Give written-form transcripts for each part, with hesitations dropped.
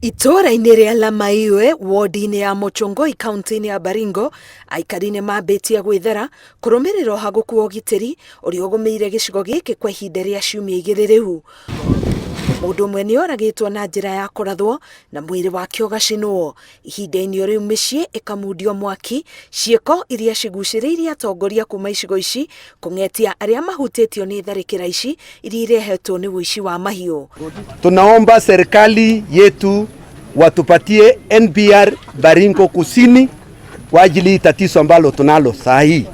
Itũũra-inĩ rĩa Lamaiwe wodi-inĩ ya Mochongoi kaunti-inĩ ya Baringo, aikari nĩ mambĩtie gwĩthara kũrũmĩrĩra ũhagũku wa ũgitĩri ũrĩa ũgũmĩire gĩcigo gĩkĩ kwa ihinda rĩa ciumia igĩrĩ rĩu. Mũndũ ũmwe nĩ oragĩtwo na njĩra ya kũrathwo na mwĩrĩ wake ũgacinwo. Ihinda-inĩ o rĩu mĩciĩ ĩkamundio mwaki, ciĩko iria cigucĩrĩirie atongoria kuma icigo ici kũng'etia arĩa mahutĩtio nĩ tharĩkĩra ici iria irehetwo nĩ ũici wa mahiũ. Tunaomba serikali yetu watupatie NPR Baringo Kusini kwa ajili tatizo ambalo tunalo saa hii.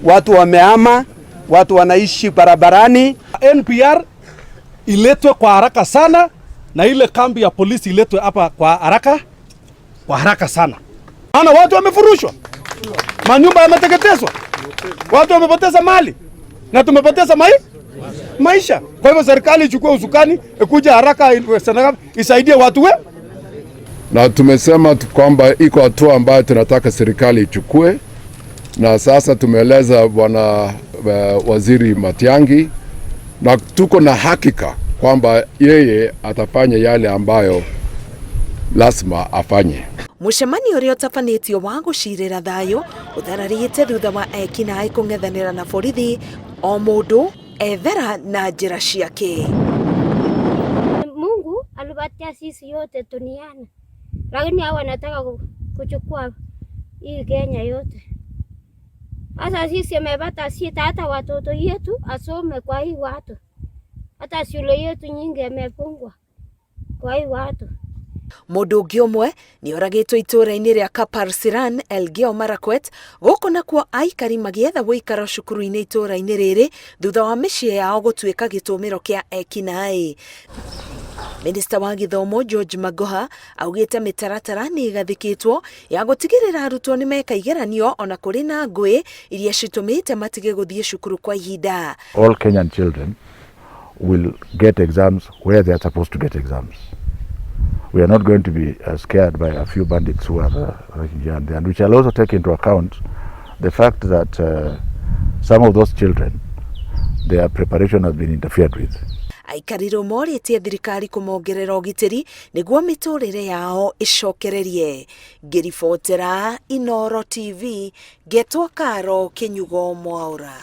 Watu wamehama, watu wanaishi barabarani. NPR iletwe kwa haraka sana na ile kambi ya polisi iletwe hapa kwa haraka sana, maana watu wamefurushwa, manyumba yameteketezwa, watu wamepoteza mali na tumepoteza maisha. Kwa hivyo serikali ichukue usukani, ikuja haraka, isaidie watu we. Na tumesema kwamba iko hatua ambayo tunataka serikali ichukue, na sasa tumeeleza bwana waziri Matiang'i, na tuko na hakika kwamba yeye atafanya yale ambayo lazima afanye. Mũcemanio ũrĩa ũtabanĩtio wa gũcirĩra thayũ ũthararĩte thutha wa ekinaĩ kũng'ethanĩra na borithi, o mũndũ ethera na njĩra ciake. Mungu alipatia sisi yote duniani, lakini hao wanataka kuchukua hii Kenya yote. Sasa sisi amepata sita, hata watoto yetu asome kwa hii watu, hata shule yetu nyingi imefungwa kwa hii watu. Mũndũ ũngĩ ũmwe nĩ oragĩtwo itũũra-inĩ rĩa Kaparsiran, Elgeyo Marakwet, gũkũ nakuo aikari magĩetha ũikaro cukuru-inĩ itũũra-inĩ rĩrĩ thutha wa mĩciĩ yao gũtuĩka gĩtũmĩro kĩa ekinaĩ. Minista wa gĩthomo George Magoha augĩte mĩtaratara nĩ ĩgathĩkĩtwo ya gũtigĩrĩra arutwo nĩ meka igeranio ona kũrĩ na ngũĩ iria citũmĩte matige gũthiĩ cukuru kwa ihinda. All Kenyan children will get exams where they are supposed to get exams. We are not going to be scared by a few bandits who are working here and there. And we shall also take into account the fact that some of those children, their preparation has been interfered with. Aikari rĩu morĩtie thirikari kũmongerera ũgitĩri nĩguo mĩtũrĩre yao ĩcokererie. Ngĩribotera Inooro TV, ngetwo Karo Kĩnyugo Mwaũra.